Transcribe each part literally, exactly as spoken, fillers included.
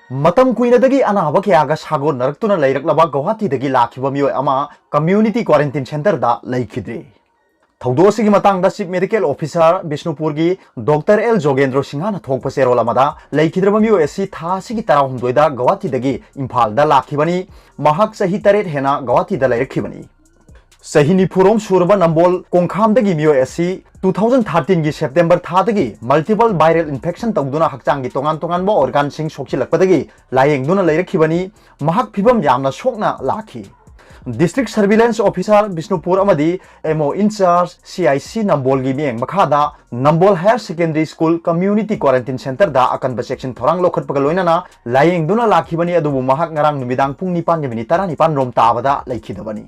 ꯃꯇꯝ ꯀꯨꯏꯅꯗꯒꯤ ꯑꯅꯥꯕ ꯀꯌꯥꯒ ꯁꯥꯒꯣꯟꯅꯔꯛꯇꯨꯅ ꯂꯩꯔꯛꯂꯕ ꯒꯧꯍꯥꯇꯤꯗꯒꯤ ꯂꯥꯛꯈꯤꯕ ꯃꯤꯑꯣꯏ ꯑꯃ community quarantine centerꯗ ꯂꯩꯈꯤꯗ꯭ꯔꯦ꯫ ꯊꯧꯗꯣꯛ ꯑꯁꯤꯒꯤ ꯃꯇꯥꯡꯗ Chief Medical Officer ꯕꯤꯁꯅꯨꯄꯨꯔꯒꯤ ꯗꯣꯛꯇꯔ ꯑꯦꯜ ꯖꯣꯒꯦꯟꯗ꯭ꯔꯣ ꯁꯤꯡꯍꯅ ꯊꯣꯛꯄ ꯆꯦꯔꯣꯜ ꯑꯃꯗ, ꯂꯩꯈꯤꯗ꯭ꯔꯕ ꯃꯤꯑꯣꯏ ꯑꯁꯤ ꯊꯥ ꯑꯁꯤꯒꯤ ꯇꯔꯥꯍꯨꯝꯗꯣꯏꯗ ꯒꯧꯍꯥꯇꯤꯗꯒꯤ ꯏꯝꯐꯥꯜꯗ ꯂꯥꯛꯈꯤꯕꯅꯤ꯫ ꯃꯍꯥꯛ ꯆꯍꯤ ꯇꯔꯦꯠ ꯍꯦꯟꯅ ꯒꯧꯍꯥꯇꯤꯗ ꯂꯩꯔꯛꯈꯤꯕꯅꯤ꯫ ꯆꯍꯤ ꯅꯤꯐꯨꯔꯣꯝ ꯁꯨꯔꯕ ꯅꯝꯕꯣꯜ ꯀꯣꯡꯈꯥꯝꯗꯒꯤ ꯃꯤꯑꯣꯏ ꯑꯁꯤ two thousand thirteenꯒꯤ September ꯊꯥꯗꯒꯤ multiple viral infection ꯇꯧꯗꯨꯅ ꯍꯛꯆꯥꯡꯒꯤ ꯇꯣꯉꯥꯟ ꯇꯣꯉꯥꯟꯕ organꯁꯤꯡ ꯁꯣꯛꯆꯤꯜꯂꯛꯄꯗꯒꯤ ꯂꯥꯌꯦꯡꯗꯨꯅ ꯂꯩꯔꯛꯈꯤꯕꯅꯤ꯫ ꯃꯍꯥꯛ ꯐꯤꯕꯝ ꯌꯥꯝꯅ ꯁꯣꯛꯅ ꯂꯥꯛꯈꯤ꯫ District Surveillance Officer ꯕꯤꯁꯅꯨꯄꯨꯔ ꯑꯃꯗꯤ M O in charge C I C ꯅꯝꯕꯣꯜꯒꯤ ꯃꯤꯠꯌꯦꯡ ꯃꯈꯥꯗ ꯅꯝꯕꯣꯜ Higher Secondary School Community Quarantine Centerꯗ ꯑꯀꯟꯕ ꯆꯦꯛꯁꯤꯟ ꯊꯧꯔꯥꯡ ꯂꯧꯈꯠꯄꯒ ꯂꯣꯏꯅꯅ ꯂꯥꯌꯦꯡꯗꯨꯅ ꯂꯥꯛꯈꯤꯕꯅꯤ, ꯑꯗꯨꯕꯨ ꯃꯍꯥꯛ ꯉꯔꯥꯡ ꯅꯨꯃꯤꯗꯥꯡ ꯄꯨꯡ ꯅꯤꯄꯥꯟꯒ ꯃꯤꯅꯤꯠ ꯇꯔꯥꯅꯤꯄꯥꯟ ꯔꯣꯝ ꯇꯥꯕꯗ ꯂꯩꯈꯤꯗꯕꯅꯤ꯫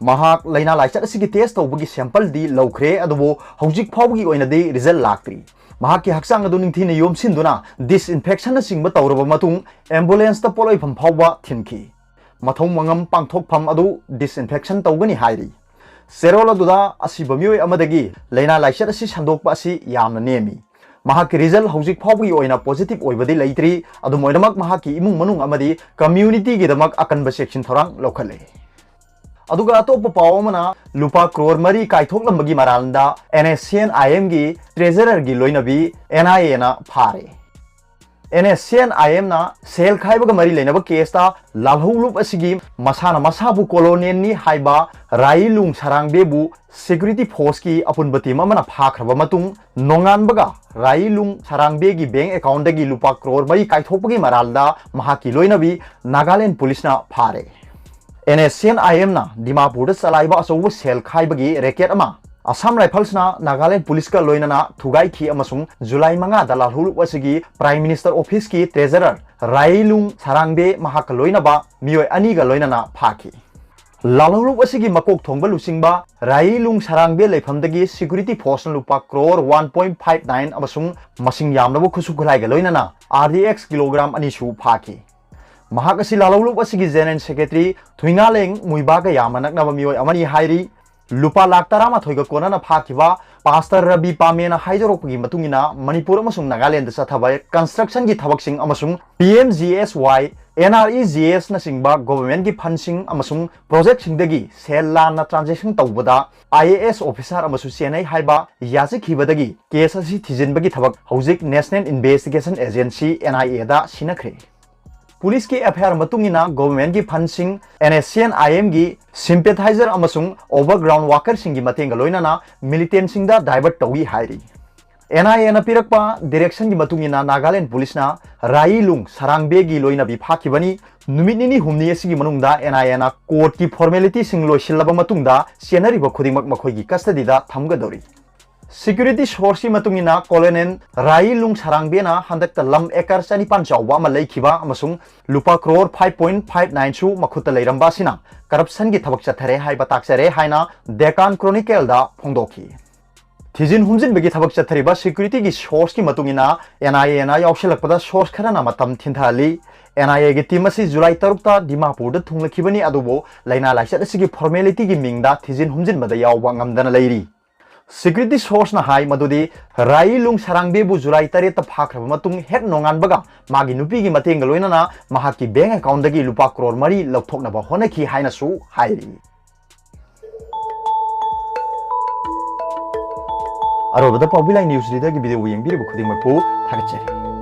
ꯃꯍꯥꯛ ꯂꯥꯏꯅꯥ ꯂꯥꯏꯆꯠ ꯑꯁꯤꯒꯤ test ꯇꯧꯕꯒꯤ sampleꯗꯤ ꯂꯧꯈ꯭ꯔꯦ, ꯑꯗꯨꯕꯨ ꯍꯧꯖꯤꯛ ꯐꯥꯎꯕꯒꯤ ꯑꯣꯏꯅꯗꯤ result ꯂꯥꯛꯇ꯭ꯔꯤ꯫ ꯃꯍꯥꯛꯀꯤ ꯍꯛꯆꯥꯡ ꯑꯗꯨ ꯅꯤꯡꯊꯤꯅ ꯌꯣꯝꯁꯤꯟꯗꯨꯅ disinfectionꯅꯆꯤꯡꯕ ꯇꯧꯔꯕ ꯃꯇꯨꯡ ambulanceꯇ ꯄꯣꯠꯂꯣꯏꯐꯝ ꯐꯥꯎꯕ ꯊꯤꯟꯈꯤ꯫ ꯃꯊꯧ ꯃꯉꯝ ꯄꯥꯡꯊꯣꯛꯐꯝ ꯑꯗꯨ disinfection ꯇꯧꯒꯅꯤ ꯍꯥꯏꯔꯤ꯫ ꯆꯦꯔꯣꯜ ꯑꯗꯨꯗ ꯑꯁꯤꯕ ꯃꯤꯑꯣꯏ ꯑꯃꯗꯒꯤ ꯂꯥꯏꯅꯥ ꯂꯥꯏꯆꯠ ꯑꯁꯤ ꯁꯟꯗꯣꯛꯄ ꯑꯁꯤ ꯌꯥꯝꯅ ꯅꯦꯝꯃꯤ꯫ ꯃꯍꯥꯛꯀꯤ result ꯍꯧꯖꯤꯛ ꯐꯥꯎꯕꯒꯤ ꯑꯣꯏꯅ positive ꯑꯣꯏꯕꯗꯤ ꯂꯩꯇ꯭ꯔꯤ꯫ ꯑꯗꯨꯝ ꯑꯣꯏꯅꯃꯛ, ꯃꯍꯥꯛꯀꯤ ꯏꯃꯨꯡ ꯃꯅꯨꯡ ꯑꯃꯗꯤ communityꯒꯤꯗꯃꯛ ꯑꯀꯟꯕ ꯆꯦꯛꯁꯤꯟ ꯊꯧꯔꯥꯡ ꯂꯧꯈꯠꯂꯦ꯫ ꯑꯗꯨꯒ ꯑꯇꯣꯞꯄ ꯄꯥꯎ ꯑꯃꯅ, ꯂꯨꯄꯥ ꯀ꯭ꯔꯣꯔ ꯃꯔꯤ ꯀꯥꯏꯊꯣꯛꯂꯝꯕꯒꯤ ꯃꯔꯥꯜꯗ NSCN-IMꯒꯤ treasurerꯒꯤ ꯂꯣꯏꯅꯕꯤ NIAꯅ ꯐꯥꯔꯦ꯫ NSCN-IMꯅ ꯁꯦꯜ ꯈꯥꯏꯕꯒ ꯃꯔꯤ ꯂꯩꯅꯕ caseꯇ ꯂꯥꯜꯍꯧꯂꯨꯞ ꯑꯁꯤꯒꯤ ꯃꯁꯥꯅ ꯃꯁꯥꯕꯨ colonelꯅꯤ ꯍꯥꯏꯕ ꯔꯥꯏꯂꯨꯡ ꯁꯔꯥꯡꯕꯦꯕꯨ security forceꯀꯤ ꯑꯄꯨꯟꯕ team ꯑꯃꯅ ꯐꯥꯈ꯭ꯔꯕ ꯃꯇꯨꯡ, ꯅꯣꯡꯉꯥꯟꯕꯒ ꯔꯥꯏꯂꯨꯡ ꯁꯔꯥꯡꯕꯦꯒꯤ bank accountꯗꯒꯤ ꯂꯨꯄꯥ ꯀ꯭ꯔꯣꯔ ꯃꯔꯤ ꯀꯥꯏꯊꯣꯛꯄꯒꯤ ꯃꯔꯥꯜꯗ ꯃꯍꯥꯛꯀꯤ ꯂꯣꯏꯅꯕꯤ ꯅꯥꯒꯥꯂꯦꯟ policeꯅ ꯐꯥꯔꯦ꯫ NSCN-IMꯅ ꯗꯤꯃꯥꯄꯨꯔꯗ ꯆꯂꯥꯏꯕ ꯑꯆꯧꯕ ꯁꯦꯜ ꯈꯥꯏꯕꯒꯤ racket ꯑꯃ Assam Riflesꯅ ꯅꯥꯒꯥꯂꯦꯟ policeꯀ ꯂꯣꯏꯅꯅ ꯊꯨꯒꯥꯏꯈꯤ ꯑꯃꯁꯨꯡ ꯖꯨꯂꯥꯏ ꯃꯉꯥꯗ ꯂꯥꯜꯍꯧꯂꯨꯞ ꯑꯁꯤꯒꯤ Prime Minister Officeꯀꯤ treasurer ꯔꯥꯏꯂꯨꯡ ꯁꯔꯥꯡꯕꯦ ꯃꯍꯥꯛꯀ ꯂꯣꯏꯅꯕ ꯃꯤꯑꯣꯏ ꯑꯅꯤꯒ ꯂꯣꯏꯅꯅ ꯐꯥꯈꯤ꯫ ꯂꯥꯜꯍꯧꯂꯨꯞ ꯑꯁꯤꯒꯤ ꯃꯀꯣꯛ ꯊꯣꯡꯕ ꯂꯨꯆꯤꯡꯕ ꯔꯥꯏꯂꯨꯡ ꯁꯔꯥꯡꯕꯦ ꯂꯩꯐꯝꯗꯒꯤ security forceꯅ ꯂꯨꯄꯥ crore one point five nine ꯑꯃꯁꯨꯡ ꯃꯁꯤꯡ ꯌꯥꯝꯂꯕ ꯈꯨꯠꯁꯨ ꯈꯨꯠꯂꯥꯏꯒ ꯂꯣꯏꯅꯅ RDX kilogram ꯑꯅꯤꯁꯨ ꯐꯥꯈꯤ꯫ ꯃꯍꯥꯛ ꯑꯁꯤ ꯂꯥꯜꯍꯧꯂꯨꯞ ꯑꯁꯤꯒꯤ general secretary ꯊꯨꯏꯉꯥꯂꯦꯡ ꯃꯨꯏꯕꯥꯒ ꯌꯥꯝꯅ ꯅꯛꯅꯕ ꯃꯤꯑꯣꯏ ꯑꯃꯅꯤ ꯍꯥꯏꯔꯤ꯫ ꯂꯨꯄꯥ ꯂꯥꯈ ꯇꯔꯥꯃꯥꯊꯣꯏꯒ ꯀꯣꯟꯅꯅ ꯐꯥꯈꯤꯕ Pastor ꯔꯕꯤ ꯄꯥꯃꯦꯅ ꯍꯥꯏꯗꯣꯔꯛꯄꯒꯤ ꯃꯇꯨꯡ ꯏꯟꯅ, ꯃꯅꯤꯄꯨꯔ ꯑꯃꯁꯨꯡ ꯅꯥꯒꯥꯂꯦꯟꯗ ꯆꯠꯊꯕ construction ꯒꯤ ꯊꯕꯛꯁꯤꯡ ꯑꯃꯁꯨꯡ P M G S Y, N R E G S ꯅꯆꯤꯡꯕ government ꯀꯤ fund ꯁꯤꯡ ꯑꯃꯁꯨꯡ project ꯁꯤꯡꯗꯒꯤ ꯁꯦꯜ ꯂꯥꯟꯅ transaction ꯇꯧꯕꯗ I A S officer ꯑꯃꯁꯨ ꯆꯦꯟꯅꯩ ꯍꯥꯏꯕ ꯌꯥꯖꯈꯤꯕꯗꯒꯤ case ꯑꯁꯤ ꯊꯤꯖꯤꯟꯕꯒꯤ ꯊꯕꯛ ꯍꯧꯖꯤꯛ National Investigation Agency, N I A the ꯁꯤꯟꯅꯈ꯭ꯔꯦ꯫ Police ꯀꯤ F I R ꯃꯇꯨꯡ ꯏꯟꯅ government ꯀꯤ fund ꯁꯤꯡ N S C N I M ꯒꯤ sympathizer ꯑꯃꯁꯨꯡ overground worker ꯁꯤꯡꯒꯤ ꯃꯇꯦꯡꯒ ꯂꯣꯏꯅꯅ militant ꯁꯤꯡꯗ divert ꯇꯧꯏ ꯍꯥꯏꯔꯤ꯫ N I A ꯅ ꯄꯤꯔꯛꯄ direction ꯒꯤ ꯃꯇꯨꯡ ꯏꯟꯅ ꯅꯥꯒꯥꯂꯦꯟ police ꯅ ꯔꯥꯏꯂꯨꯡ ꯁꯔꯥꯡꯕꯦꯒꯤ ꯂꯣꯏꯅꯕꯤ ꯐꯥꯈꯤꯕꯅꯤ꯫ ꯅꯨꯃꯤꯠ ꯅꯤꯅꯤ ꯍꯨꯝꯅꯤ ꯑꯁꯤꯒꯤ ꯃꯅꯨꯡꯗ N I A ꯅ court ꯀꯤ formality ꯁꯤꯡ ꯂꯣꯏꯁꯤꯜꯂꯕ ꯃꯇꯨꯡꯗ ꯆꯦꯟꯅꯔꯤꯕ ꯈꯨꯗꯤꯡꯃꯛ ꯃꯈꯣꯏꯒꯤ custody ꯗ ꯊꯝꯒꯗꯧꯔꯤ꯫ Security source ꯀꯤ ꯃꯇꯨꯡ ꯏꯟꯅ Colonel ꯔꯥꯏꯂꯨꯡ ꯁꯔꯥꯡꯕꯦꯅ ꯍꯟꯗꯛꯇ ꯂꯝ acre ꯆꯅꯤꯄꯥꯟ ꯆꯥꯎꯕ ꯑꯃ ꯂꯩꯈꯤꯕ ꯑꯃꯁꯨꯡ ꯂꯨꯄꯥ crore five point five nine ꯁꯨ ꯃꯈꯨꯠꯇ ꯂꯩꯔꯝꯕ ꯑꯁꯤꯅ corruption ꯒꯤ ꯊꯕꯛ ꯆꯠꯊꯔꯦ ꯍꯥꯏꯕ ꯇꯥꯛꯆꯔꯦ ꯍꯥꯏꯅ Deccan Chronicle ꯗ ꯐꯣꯡꯗꯣꯛꯈꯤ꯫ ꯊꯤꯖꯤꯟ ꯍꯨꯝꯖꯤꯟꯕꯒꯤ ꯊꯕꯛ ꯆꯠꯊꯔꯤꯕ security ꯒꯤ source ꯀꯤ ꯃꯇꯨꯡ ꯏꯟꯅ N I A ꯅ ꯌꯥꯎꯁꯤꯜꯂꯛꯄꯗ source ꯈꯔꯅ ꯃꯇꯝ ꯊꯤꯟꯊꯍꯜꯂꯤ꯫ N I A ꯒꯤ team ꯑꯁꯤ July ꯇꯔꯨꯛꯇ ꯗꯤꯃꯥꯄꯨꯔꯗ ꯊꯨꯡꯂꯛꯈꯤꯕꯅꯤ, ꯑꯗꯨꯕꯨ ꯂꯥꯏꯅꯥ ꯂꯥꯏꯆꯠ ꯑꯁꯤꯒꯤ formality ꯒꯤ ꯃꯤꯡꯗ ꯊꯤꯖꯤꯟ ꯍꯨꯝꯖꯤꯟꯕꯗ ꯌꯥꯎꯕ ꯉꯝꯗꯅ ꯂꯩꯔꯤ꯫ Security source ꯅ ꯍꯥꯏ ꯃꯗꯨꯗꯤ ꯔꯥꯏꯂꯨꯡ ꯁꯔꯥꯡꯕꯦꯕꯨ July ꯇꯔꯦꯠꯇ ꯐꯥꯈ꯭ꯔꯕ ꯃꯇꯨꯡ ꯍꯦꯛ ꯅꯣꯡꯉꯥꯟꯕꯒ ꯃꯥꯒꯤ ꯅꯨꯄꯤꯒꯤ ꯃꯇꯦꯡꯒ ꯂꯣꯏꯅꯅ ꯃꯍꯥꯛꯀꯤ bank account ꯗꯒꯤ ꯂꯨꯄꯥ crore ꯃꯔꯤ ꯂꯧꯊꯣꯛꯅꯕ ꯍꯣꯠꯅꯈꯤ ꯍꯥꯏꯅꯁꯨ ꯍꯥꯏꯔꯤ꯫ ꯑꯔꯣꯏꯕꯗ ꯄꯥꯎꯕꯤ ꯂꯥꯏ news leader ꯒꯤ video ꯌꯦꯡꯕꯤꯔꯤꯕ ꯈꯨꯗꯤꯡꯃꯛꯄꯨ ꯊꯥꯒꯠꯆꯔꯤ꯫